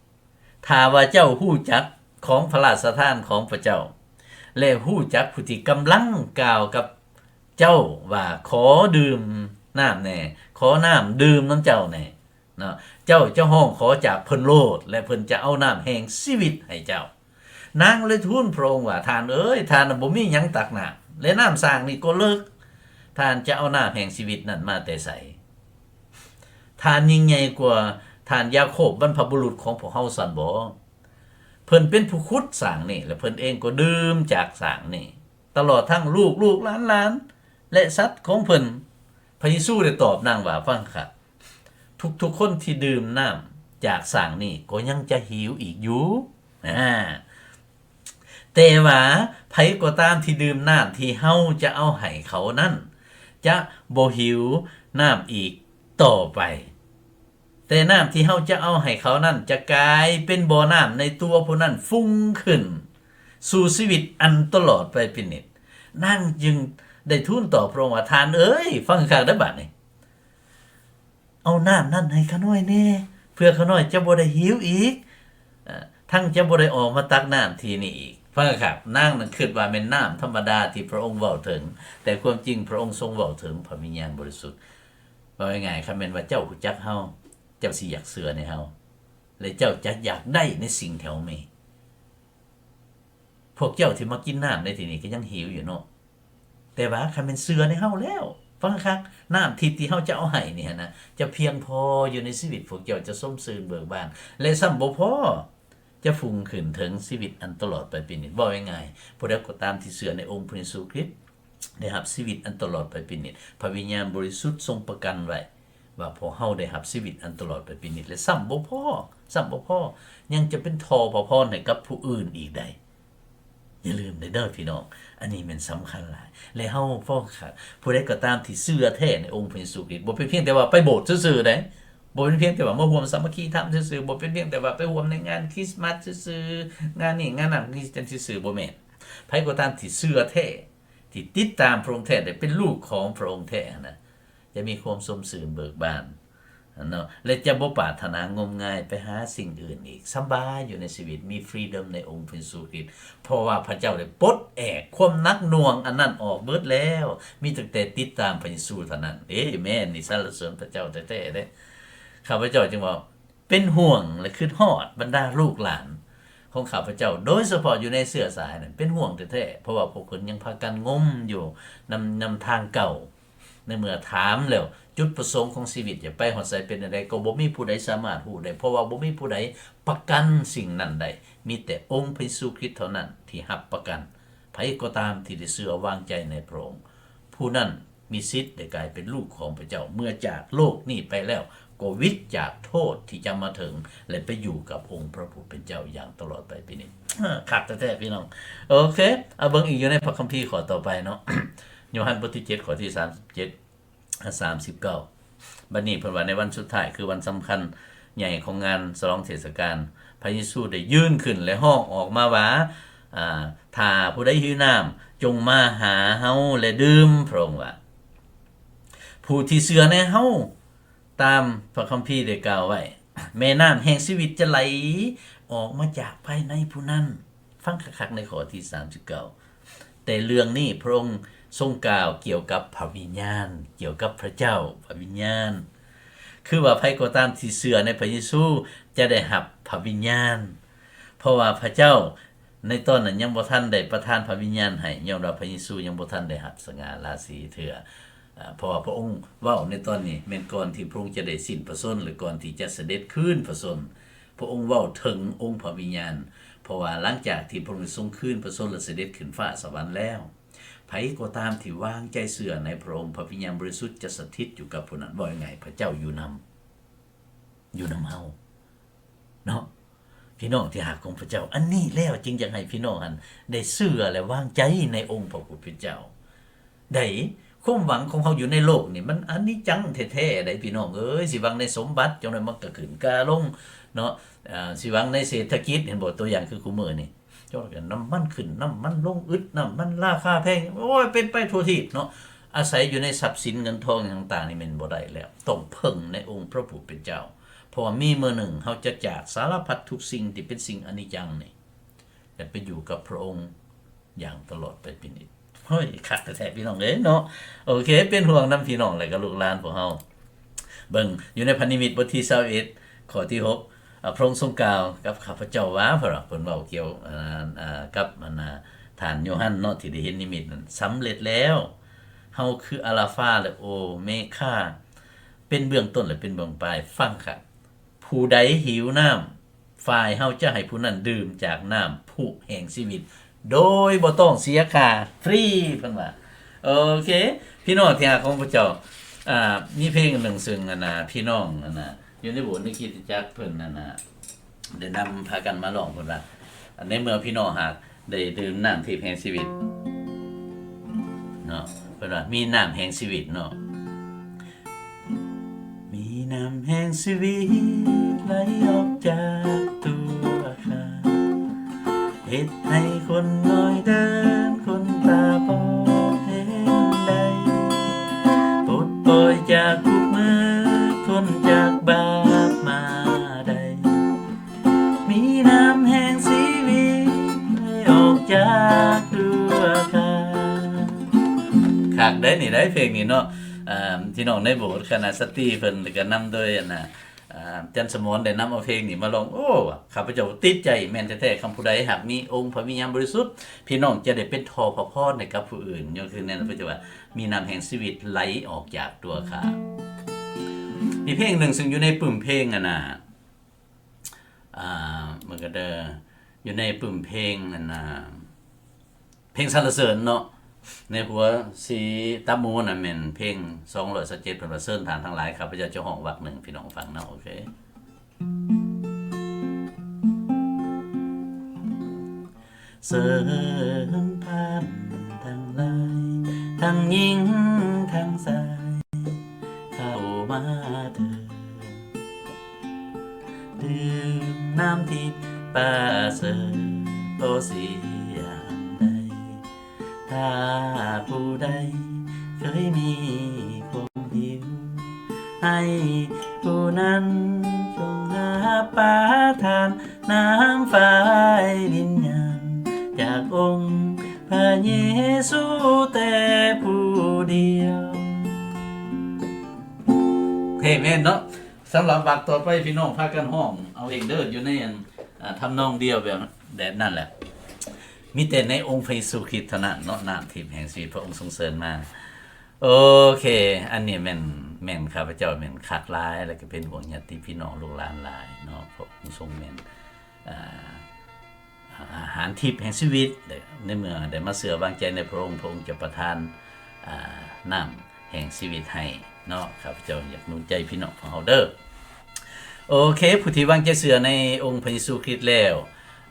ຖ້າວ່າເຈົ້າຮູ້ຈັກຂອງພະລາຊະທານຂອງພະເຈົ້າ ແລະ ຮູ້ຈັກຜູ້ທີ່ກຳລັງກ່າວກັບເຈົ້າວ່າ, ຂໍດື່ມນ້ຳແດ່, ຂໍນ້ຳດື່ມນຳເຈົ້າແດ່ເນາະ, ເຈົ້າຈະຮ້ອງຂໍຈາກເພິ່ນໂລດ ແລະ ເພິ່ນຈະເອົານ້ຳແຫ່ງຊີວິດໃຫ້ເຈົ້າ. ນາງເລີຍທູນພະອົງວ່າ, ທ່ານເອີຍ, ທ່ານບໍ່ມີຫຍັງຕັກນ້ຳ ແລະ ນ້ຳສ້າງນີ້ກໍເລິກ, ທ່ານຈະເອົານ້ຳແຫ່ງຊີວິດນັ້ນມາແຕ່ໃສ? ທ່ານຍິ່ງໃຫຍ່ກວ່າທ່ານຢາໂຄບບັນພະບຸລຸດຂອງພວກເຮົາຊັ້ນບໍ? ເພິ່ນເປັນຜູ້ຂຸດສ້າງນີ້ ແລະ ເພິ່ນເອງກໍດື່ມຈາກສ້າງນີ້ ຕະຫຼອດທັງລູກໆຫຼານໆ ແລະ ສັດຂອງເພິ່ນ. ພະເຢຊູໄດ້ຕອບນາງວ່າ, ຟັງຄັກ, ທຸກໆຄົນທີ່ດື່ມນ້ຳຈາກສ້າງນີ້ກໍຍັງຈະຫິວອີກຢູ່. ອາ ແຕ່ວ່າໃຜກໍຕາມທີ່ດື່ມນ້ຳທີ່ເຮົາຈະເອົາໃຫ້ເຂົານັ້ນ ຈະບໍ່ຫິວນ້ຳອີກຕໍ່ໄປ, ແຕ່ນ້ຳທີ່ເຮົາຈະເອົາໃຫ້ເຂົານັ້ນ ຈະກາຍເປັນບໍ່ນ້ຳໃນຕົວຜູ້ນັ້ນຟຸ້ງຂຶ້ນສູ່ຊີວິດອັນຕະຫຼອດໄປເປັນນິດ. ນາງຈຶ່ງໄດ້ທູນຕອບພະອົງວ່າ, ທ່ານເອີຍ, ຟັງຄັກເດີບາດນີ້, ເອົານ້ຳນັ້ນໃຫ້ຂ້ານ້ອຍແດ່, ເພື່ອຂ້ານ້ອຍຈະບໍ່ໄດ້ຫິວອີກ, ທັງຈະບໍ່ໄດ້ອອກມາຕັກນ້ຳທີ່ນີ້ອີກ. ຟັງຄັກ, ນາງນັ້ນຄິດວ່າແມ່ນນ້ຳທຳມະດາທີ່ພະອົງເວົ້າເຖິງ, ແຕ່ຄວາມຈິງພະອົງຊົງເວົ້າເຖິງພະວິນຍານບໍລິສຸດ. ເວົ້າງ່າຍໆ, ຄັນແມ່ນວ່າເຈົ້າຮູ້ຈັກເຮົາ, ເຈົ້າຊິຢາກເຊື່ອໃນເຮົາ ແລະ ເຈົ້າຈະຢາກໄດ້ໃນສິ່ງທີ່ເຮົາມີ. ພວກເຈົ້າທີ່ມາກິນນ້ຳໃນທີ່ນີ້ກໍຍັງຫິວຢູ່ເນາະ, ແຕ່ວ່າຄັນແມ່ນເຊື່ອໃນເຮົາແລ້ວ, ຟັງຄັກ, ນ້ຳທິບທີ່ເຮົາຈະເອົາໃຫ້ນີ້ຫັ້ນນະ ຈະພຽງພໍຢູ່ໃນຊີວິດ, ພວກເຈົ້າຈະຊົມຊື່ນເບີກບານ ແລະ ຊ້ຳບໍ່ພໍ ຈະຟຸ້ງຂຶ້ນເຖິງຊີວິດອັນຕະຫຼອດໄປເປັນນິດ. ເວົ້າງ່າຍໆ, ຜູ້ໃດກໍຕາມທີ່ເຊື່ອໃນອົງພະເຢຊູຄຣິດ ໄດ້ຮັບຊີວິດອັນຕະຫຼອດໄປເປັນນິດ. ພະວິນຍານບໍລິສຸດຊົງປະກັນໄວ້ວ່າພວກເຮົາໄດ້ຮັບຊີວິດອັນຕະຫຼອດໄປເປັນນິດ ແລະ ຊ້ຳບໍ່ພໍ, ຊ້ຳບໍ່ພໍ, ຍັງຈະເປັນທໍ່ພະພອນໃຫ້ກັບຜູ້ອື່ນອີກໄດ໋. ຢ່າລືມເດີພີ່ນ້ອງ, ອັນນີ້ແມ່ນສຳຄັນຫຼາຍ. ແລະ ເຮົາ ພວກຂ້າ ຜູ້ໃດກໍຕາມທີ່ເຊື່ອແທ້ໃນອົງພະເຢຊູຄຣິດ, ບໍ່ເປັນພຽງແຕ່ວ່າໄປໂບດຊື່ໆເດ້, ບໍ່ເປັນພຽງແຕ່ວ່າມາຮ່ວມສາມັກຄີທຳຊື່ໆ, ບໍ່ເປັນພຽງແຕ່ວ່າໄປຮ່ວມໃນງານຄຣິສມາສຊື່ໆ, ງານນີ້ງານນັ້ນ ຄຣິສຕຽນຊື່ໆ, ບໍ່ແມ່ນ. ໃຜກໍຕາມທີ່ເຊື່ອແທ້ ທີ່ຕິດຕາມພະອົງແທ້ ແລະ ເປັນລູກຂອງພະອົງແທ້ຫັ້ນນະ, ຈະມີຄວາມຊົມຊື່ນເບີກບານເນາະ ແລະ ຈະບໍ່ປາດຖະໜາງົມງາຍໄປຫາສິ່ງອື່ນອີກ. ສະບາຍຢູ່ໃນຊີວິດ, ມີຟຣີດອມໃນອົງພະເຢຊູຄຣິດ, ເພາະວ່າພະເຈົ້າໄດ້ປົດແອກຄວາມໜັກໜ່ວງອັນນັ້ນອອກເບິດແລ້ວ. ມີຕັ້ງແຕ່ຕິດຕາມພະເຢຊູເທົ່ານັ້ນ. ເອແມນ, ນີ້ສັນລະເສີນພະເຈົ້າແທ້ໆເດ້. ຂ້າພະເຈົ້າຈຶ່ງວ່າ ເປັນຫ່ວງ ແລະ ຄິດຮອດບັນດາລູກຫຼານຂອງຂ້າພະເຈົ້າ, ໂດຍສະເພາະຢູ່ໃນເຊື້ອສາຍນັ້ນ ເປັນຫ່ວງແທ້ໆ, ເພາະວ່າພວກເພິ່ນຍັງພາກັນງົມຢູ່ນຳ, ນຳທາງເກົ່າ. ໃນເມື່ອຖາມແລ້ວ ຈຸດປະສົງຂອງຊີວິດຈະໄປຮອດໃສ ເປັນແນວໃດ, ກໍບໍ່ມີຜູ້ໃດສາມາດຮູ້ໄດ້, ເພາະວ່າບໍ່ມີຜູ້ໃດປະກັນສິ່ງນັ້ນໄດ້. ມີແຕ່ອົງພະເຢຊູຄຣິດເທົ່ານັ້ນທີ່ຮັບປະກັນ. ໃຜກໍຕາມທີ່ໄດ້ເຊື່ອວາງໃຈໃນພະອົງ, ຜູ້ນັ້ນ ມີສິດໄດ້ກາຍເປັນລູກຂອງພະເຈົ້າ ເມື່ອຈາກໂລກນີ້ໄປແລ້ວ ກໍວິດຈາກໂທດທີ່ຈະມາເຖິງ ແລະ ໄປຢູ່ກັບອົງພະຜູ້ເປັນເຈົ້າຢ່າງຕະຫຼອດໄປເປັນນິດ. ເອີ ຄັກແທ້ໆ ພີ່ນ້ອງ. ໂອເຄ ເອົາເບິ່ງອີກຢູ່ໃນພະຄຳພີຂໍ້ຕໍ່ໄປເນາະ ໂຍຮັນບົດທີເຈັດ ຂໍ້ທີສາມສິບເຈັດ ສາມສິບເກົ້າ. ບັດນີ້ເພິ່ນວ່າ ໃນວັນສຸດທ້າຍ ຄືວັນສຳຄັນໃຫຍ່ຂອງງານສະຫຼອງເທດສະການ, ພະເຢຊູໄດ້ຢືນຂຶ້ນ ແລະ ຮ້ອງອອກມາວ່າ ອາ ຖ້າຜູ້ໃດຫິວນ້ຳ ຈົ່ງມາຫາເຮົາ ແລະ ດື່ມ. ພະອົງວ່າ ຜູ້ທີ່ເຊື່ອໃນເຮົາ ຕາມພະຄຳພີໄດ້ກ່າວໄວ້ ແມ່ນ້ຳແຫ່ງຊີວິດຈະໄຫຼອອກມາຈາກພາຍໃນຜູ້ນັ້ນ. ຟັງຄັກໆ ໃນຂໍ້ທີສາມສິບເກົ້າ. ແຕ່ເລື່ອງນີ້ພະອົງຊົງກ່າວກ່ຽວກັບພະວິນຍານ, ກ່ຽວກັບພະເຈົ້າ, ພະວິນຍານ. ຄືວ່າໃຜກໍຕາມທີ່ເຊື່ອໃນພະເຢຊູຈະໄດ້ຮັບພະວິນຍານ, ເພາະວ່າພະເຈົ້າໃນຕອນນັ້ນຍັງບໍ່ທັນໄດ້ປະທານພະວິນຍານໃຫ້, ຍ້ອນວ່າພະເຢຊູຍັງບໍ່ທັນໄດ້ຮັບສະຫງ່າລາສີເທື່ອ. ເພາະວ່າພະອົງເວົ້າໃນຕອນນີ້ແມ່ນກ່ອນທີ່ພະອົງຈະໄດ້ສິ້ນພະຊົນ ແລະ ກ່ອນທີ່ຈະສະເດັດຄືນພະຊົນ. ພະອົງເວົ້າເຖິງອົງພະວິນຍານ, ເພາະວ່າຫຼັງຈາກທີ່ພະອົງໄດ້ຊົງຄືນພະຊົນ ແລະ ສະເດັດຂຶ້ນຟ້າສະຫວັນແລ້ວ, ໃຜກໍຕາມທີ່ວາງໃຈເຊື່ອໃນພະອົງ, ພະວິນຍານບໍລິສຸດຈະສະຖິດຢູ່ກັບຜູ້ນັ້ນ. ເວົ້າງ່າຍໆ ພະເຈົ້າຢູ່ນຳ, ຢູ່ນຳເຮົາເນາະ ພີ່ນ້ອງທີ່ຮັກຂອງພະເຈົ້າ. ອັນນີ້ແລ້ວຈຶ່ງຢາກໃຫ້ພີ່ນ້ອງຫັ້ນໄດ້ເຊື່ອ ແລະ ວາງໃຈໃນອົງພະຜູ້ເປັນເຈົ້າ. ໃດ ຄວາມຫວັງຂອງເຮົາຢູ່ໃນໂລກນີ້ ມັນອະນິດຈັງແທ້ໆໃດ໋ ພີ່ນ້ອງເອີຍ. ຊິຫວັງໃນສົມບັດ ຈັ່ງໃດມັນກໍຂຶ້ນກາລົງເນາະ, ເອີ ຊິຫວັງໃນເສດຖະກິດ ເຫັນບໍ່? ຕົວຢ່າງຄືຄູ່ມື້ນີ້ ເຈົ້າ ນ້ຳມັນຂຶ້ນ ນ້ຳມັນລົງ ອຶດ ນ້ຳມັນລາຄາແພງ ໂອ້ຍ ເປັນໄປທົ່ວທີບເນາະ. ອາໄສຢູ່ໃນຊັບສິນເງິນທອງຫຍັງຕ່າງໆນີ້ແມ່ນບໍ່ໄດ້ແລ້ວ, ຕ້ອງເພິ່ງໃນອົງພະຜູ້ເປັນເຈົ້າ, ເພາະວ່າມີມື້ໜຶ່ງເຮົາຈະຈາກສາລະພັດທຸກສິ່ງທີ່ເປັນສິ່ງອະນິດຈັງນີ້ ແລະ ໄປຢູ່ກັບພະອົງ ຢ່າງຕະຫຼອດໄປເປັນນິດ. ໂອ້ຍ ຄັກແທ້ໆ ພີ່ນ້ອງເອີຍເນາະ. ໂອເຄ ເປັນຫ່ວງນຳພີ່ນ້ອງ ແລະ ກໍລູກຫຼານພວກເຮົາ. ເບິ່ງຢູ່ໃນພັນນິມິດ ບົດທີຊາວເອັດ ຂໍ້ທີຫົກ ອາ ພະອົງຊົງກ່າວກັບຂ້າພະເຈົ້າວ່າ ເພິ່ນວ່າ ເພິ່ນເວົ້າກ່ຽວ ອາ ອາ ກັບ ອັນ ອາ ທ່ານໂຍຮັນເນາະ ທີ່ໄດ້ເຫັນນິມິດນັ້ນ, ສຳເລັດແລ້ວ. ເຮົາຄືອາລາຟາ ແລະ ໂອເມຄາ, ເປັນເບື້ອງຕົ້ນ ແລະ ເປັນເບື້ອງປາຍ. ຟັງຄັກ, ຜູ້ໃດຫິວນ້ຳ ຝ່າຍເຮົາຈະໃຫ້ຜູ້ນັ້ນດື່ມຈາກນ້ຳພຸແຫ່ງຊີວິດ ໂດຍບໍ່ຕ້ອງເສຍຄ່າ, ຟຣີ ເພິ່ນວ່າ. ໂອເຄ ພີ່ນ້ອງທີ່ຮັກຂອງພະເຈົ້າ, ອາ ມີເພງໜຶ່ງ ຊຶ່ງ ອັນນ່າ ພີ່ນ້ອງ ອັນນ່າ ຢູ່ໃນໂບດໃນຄຣິສຕະຈັກເພິ່ນ ອັນນ່າ ໄດ້ນຳພາກັນມາຮ້ອງ ເພິ່ນວ່າ ໃນເມື່ອພີ່ນ້ອງຫາກໄດ້ດື່ມນ້ຳທິບແຫ່ງຊີວິດເນາະ, ເພິ່ນວ່າ ມີນ້ຳແຫ່ງຊີວິດເນາະ. ມີນ້ຳແຫ່ງຊີວິດໄຫຼອອກຈາກຕົວຂ້າ, ເຮັດໃຫ້ຄົນງ່ອຍເດີນ, ຄົນຕາບອດເຫັນໄດ້, ປົດປ່ອຍຈາກທຸກໂລກ, ພົ້ນຈາກບາບມາໄດ້. ມີນ້ຳແຫ່ງຊີວິດໄຫຼອອກຈາກຕົວຂ້າ. ຄັກໄດ໋ນີ້ໄດ໋ ເພງນີ້ເນາະ. ອ່າ ພີ່ນ້ອງໃນໂບດຄະນະສະຕຣີເພິ່ນ ແລ້ວກໍນຳໂດຍ ອັນນ່າ ອ່າ ຈັນສະໝອນ ໄດ້ນຳເອົາເພງນີ້ມາຮ້ອງ. ໂອ້ ຂ້າພະເຈົ້າຕິດໃຈແມ່ນແທ້ໆ. ຄັນຜູ້ໃດຫາກມີອົງພະວິນຍານບໍລິສຸດ, ພີ່ນ້ອງຈະໄດ້ເປັນທໍ່ພະພອນໃຫ້ກັບຜູ້ອື່ນ. ຍົກຄືແນວພະເຈົ້າວ່າ ມີນ້ຳແຫ່ງຊີວິດໄຫຼອອກຈາກຕົວຂ້າ. ອີກເພງໜຶ່ງ ຊຶ່ງຢູ່ໃນປຶ້ມເພງ ອັນນ່າ ອ່າ ມັນກໍເດີ ຢູ່ໃນປຶ້ມເພງ ອັນນ່າ ເພງສັນລະເສີນເນາະ, ໃນຫົວສີຕັບໝູນນະແມ່ນເພງສອງຮ້ອຍຊາວເຈັດ ເພິ່ນວ່າເຊີນທ່ານທັງຫຼາຍ ຂ້າພະເຈົ້າຈະຮ້ອງວັກໜຶ່ງ ພີ່ນ້ອງຟັງເນາະ ໂອເຄ. ເຊີນທ່ານທັງຫຼາຍ ທັງຍິງທັງຊາຍ ເຂົ້າມາເທີ້ນ ດື່ມນ້ຳທິບປະເສີດ ບໍ່ເສຍອັນໃດ. ຖ້າຜູ້ໃດເຄີຍມີຄວາມຫິວ ໃຫ້ຜູ້ນັ້ນຈົ່ງຮັບປະທານນ້ຳຝາຍວິນຍານ ຈາກອົງພະເຢຊູແຕ່ຜູ້ດຽວ. ເພງແມ່ນເນາະ. ສຳລັບວັກຕໍ່ໄປ ພີ່ນ້ອງພາກັນຮ້ອງເອົາເອງເດີ ຢູ່ໃນອັນ ອ່າ ທຳນອງດຽວແບບ ແບບນັ້ນແຫຼະ. ມີແຕ່ໃນອົງພະເຢຊູຄຣິດເທົ່ານັ້ນເນາະ ນ້ຳທິບແຫ່ງຊີວິດ ພະອົງຊົງເຊີນມາ. ໂອເຄ ອັນນີ້ແມ່ນ ແມ່ນ ຂ້າພະເຈົ້າແມ່ນຄັກຫຼາຍ ແລ້ວກໍເປັນຫ່ວງຍາດຕິພີ່ນ້ອງລູກຫຼານຫຼາຍເນາະ ພະອົງຊົງແມ່ນ ອ່າ ອາຫານທິບແຫ່ງຊີວິດ. ໃນເມື່ອໄດ້ມາເຊື່ອວາງໃຈໃນພະອົງ ພະອົງຈະປະທານ ອ່າ ນ້ຳແຫ່ງຊີວິດໃຫ້ເນາະ. ຂ້າພະເຈົ້າຢາກໜູນໃຈພີ່ນ້ອງຂອງເຮົາເດີ. ໂອເຄ ຜູ້ທີ່ວາງໃຈເຊື່ອໃນອົງພະເຢຊູຄຣິດແລ້ວ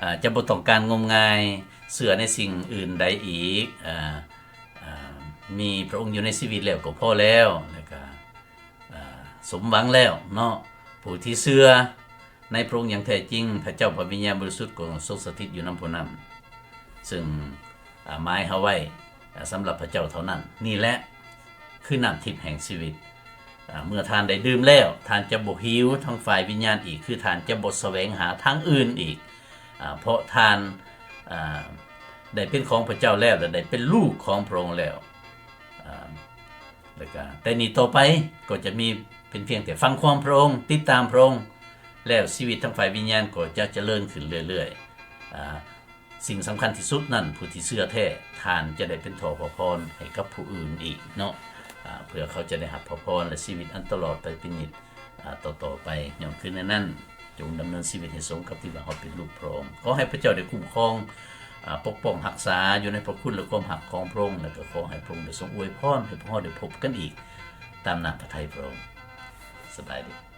ອ່າ ຈະບໍ່ຕ້ອງການງົມງາຍເຊື່ອໃນສິ່ງອື່ນໃດອີກ. ອ່າ ອ່າ ມີພະອົງຢູ່ໃນຊີວິດແລ້ວກໍພໍແລ້ວ ແລ້ວກໍ ອ່າ ສົມຫວັງແລ້ວເນາະ. ຜູ້ທີ່ເຊື່ອໃນພະອົງຢ່າງແທ້ຈິງ ພະເຈົ້າ ພະວິນຍານບໍລິສຸດກໍຊົງສະຖິດຢູ່ນຳຜູ້ນັ້ນ ເຊິ່ງ ອ່າ ໝາຍເຮົາໄວ້ ອ່າ ສຳລັບພະເຈົ້າເທົ່ານັ້ນ. ນີ້ແຫຼະຄືນ້ຳທິບແຫ່ງຊີວິດ. ອ່າ ເມື່ອທ່ານໄດ້ດື່ມແລ້ວ ທ່ານຈະບໍ່ຫິວທາງຝ່າຍວິນຍານອີກ ຄືທ່ານຈະບໍ່ສະແຫວງຫາທາງອື່ນອີກ ອ່າ ເພາະທ່ານ ອ່າ ໄດ້ເປັນຂອງພະເຈົ້າແລ້ວ ແລະ ໄດ້ເປັນລູກຂອງພະອົງແລ້ວ. ອ່າ ແລ້ວກະແຕ່ນີ້ຕໍ່ໄປກໍຈະມີເປັນພຽງແຕ່ຟັງຄວາມພະອົງ ຕິດຕາມພະອົງ ແລ້ວຊີວິດທາງຝ່າຍວິນຍານກໍຈະຈະເລີນຂຶ້ນເລື້ອຍໆ. ອ່າ ສິ່ງສຳຄັນທີ່ສຸດນັ້ນ ຜູ້ທີ່ເຊື່ອແທ້ ທ່ານຈະໄດ້ເປັນທໍ່ພະພອນໃຫ້ກັບຜູ້ອື່ນອີກເນາະ ອ່າ ເພື່ອເຂົາຈະໄດ້ຮັບພະພອນ ແລະ ຊີວິດອັນຕະຫຼອດໄປເປັນນິດ ອ່າ ຕໍ່ໆໄປ. ຍ້ອນຄືແນວນັ້ນ ຈົ່ງດຳເນີນຊີວິດໃຫ້ສົມກັບທີ່ວ່າເຮົາເປັນລູກພະອົງ. ຂໍໃຫ້ພະເຈົ້າໄດ້ຄຸ້ມຄອງ ອ່າ ປົກປ້ອງຮັກສາຢູ່ໃນພະຄຸນ ແລະ ຄວາມຮັກຂອງພະອົງ ແລະ ກໍຂໍໃຫ້ພະອົງໄດ້ຊົງອວຍພອນໃຫ້ພວກເຮົາໄດ້ພົບກັນອີກຕາມນ້ຳພະໄທພະອົງ. ສະບາຍດີ.